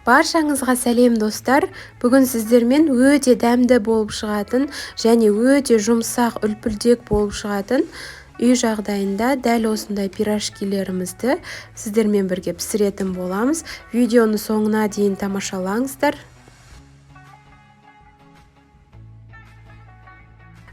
Баршаңызға сәлем, достар! Бүгін сіздермен өте дәмді болып шығатын және өте жұмсақ, үлпілдек болып шығатын үй жағдайында дәл осындай пирожкилерімізді сіздермен бірге пісіретін боламыз. Видеоны соңына дейін тамашалаңыздар.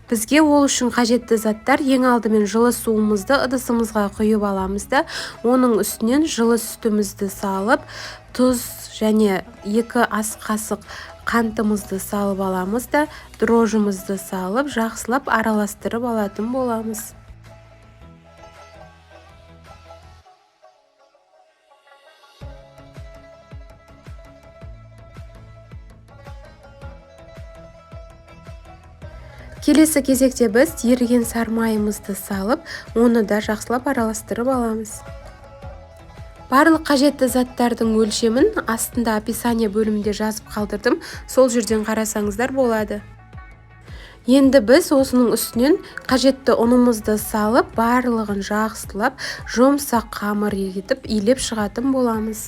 Бізге ол үшін қажетті заттар: ең алдымен жылы суымызды ыдысымызға құйып аламыз да, оның үстінен жылы сүтімізді салып, тұз және 2 ас қасық қантымызды салып аламыз да, дрожжымызды салып, жақсылап араластырып алатын боламыз. Келесі кезекте біз еріген сармайымызды салып, оны да жақсылап араластырып аламыз. Барлық қажетті заттардың өлшемін астында описание бөлімінде жазып қалдырдым, сол жерден қарасаңыздар болады. Енді біз осының үстінен қажетті ұнымызды салып, барлығын жақсылап жұмсақ қамыр етіп илеп шығатын боламыз.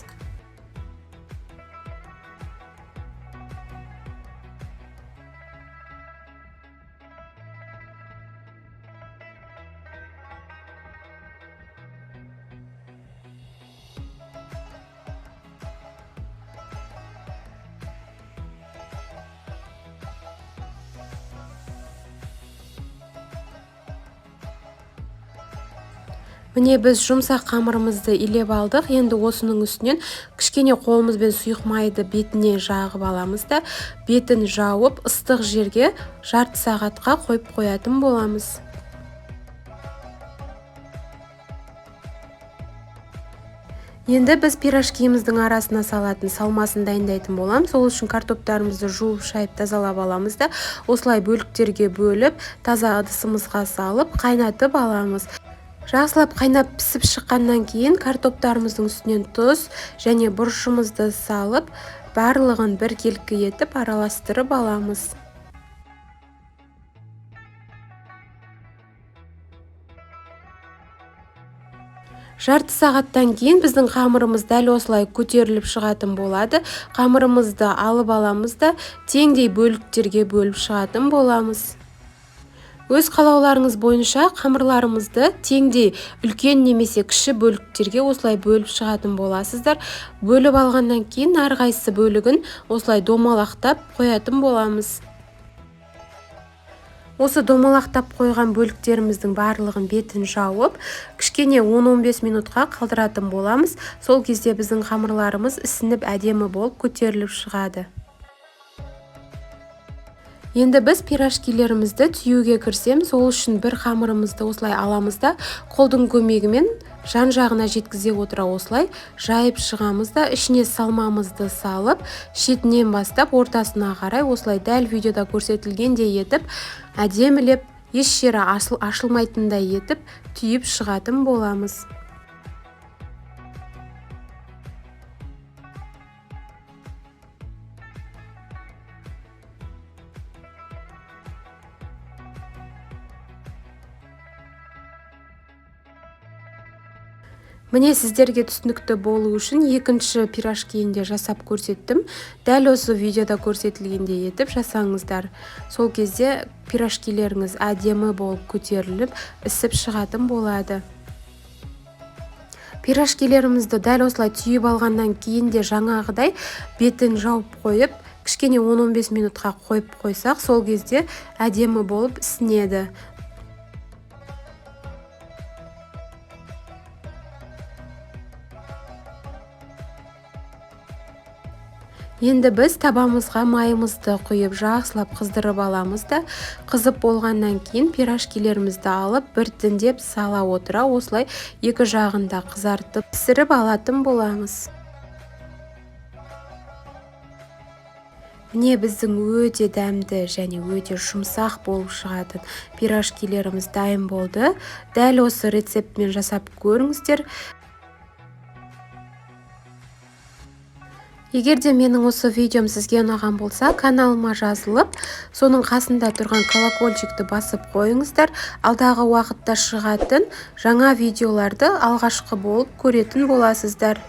Міне, біз жұмсақ қамырымызды илеп алдық. Енді осының үстінен кішкене қолымызбен сұйық майды бетіне жағып аламыз да, бетін жауып, ыстық жерге жарты сағатқа қойып қоятын боламыз. Енді біз пирожкиіміздің арасына салатын салмасын дайындайтын боламыз. Ол үшін картоптарымызды жуып, шайып, тазалап аламыз да, осылай бөліктерге бөліп, таза ыдысымызға салып, қайнатып аламыз. Жақсылап қайнап пісіп шыққаннан кейін картоптарымыздың үстінен тұз және бұрышымызды салып, барлығын біркелкі етіп араластырып аламыз. Жарты сағаттан кейін біздің қамырымыз дәл осылай көтеріліп шығатын болады. Қамырымызды алып аламыз да, теңдей бөліктерге бөліп шығатын боламыз. Өз қалауларыңыз бойынша қамырларымызды теңдей үлкен немесе кіші бөліктерге осылай бөліп шығатын боласыздар. Бөліп алғаннан кейін әрқайсысы бөлігін осылай домалақтап қоятын боламыз. Осы домалақтап қойған бөліктеріміздің барлығын бетін жауып, кішкене 10-15 минутқа қалдыратын боламыз. Сол кезде біздің қамырларымыз ісініп, әдемі болып көтеріліп шығады. Енді біз пирожкилерімізді түюге кірісеміз. Ол үшін бір қамырымызды осылай аламыз да, қолдың көмегімен жан-жағына жеткізе отыра осылай жайып шығамыз да, ішіне салмамызды салып, шетінен бастап ортасына қарай осылай дәл видеода көрсетілгендей етіп, әдемілеп, еш жері ашылмайтындай етіп түйіп шығатын боламыз. Міне, сіздерге түсінікті болу үшін екінші пирожкиін де жасап көрсеттім. Дәл осы видеода көрсетілгендей етіп жасаңыздар. Сол кезде пирожкилеріңіз әдемі болып көтеріліп, ісіп шығатын болады. Пирожкилерімізді дәл осылай түйіп алғаннан кейін де жаңағыдай бетін жауып қойып, кішкене 10-15 минутқа қойып қойсақ, сол кезде әдемі болып ісінеді. Енді біз табамызға майымызды құйып, жақсылап қыздырып аламыз да, қызып болғаннан кейін пирожкилерімізді алып, біртіндеп сала отыра осылай екі жағында қызартып пісіріп алатын боламыз. Міне, біздің өте дәмді және өте жұмсақ болып шығатын пирожкилеріміз дайын болды. Дәл осы рецептмен жасап көріңіздер. Егер де менің осы видеом сізге ұнаған болса, каналыма жазылып, соның қасында тұрған колокольчикті басып қойыңыздар. Алдағы уақытта шығатын жаңа видеоларды алғашқы болып көретін боласыздар.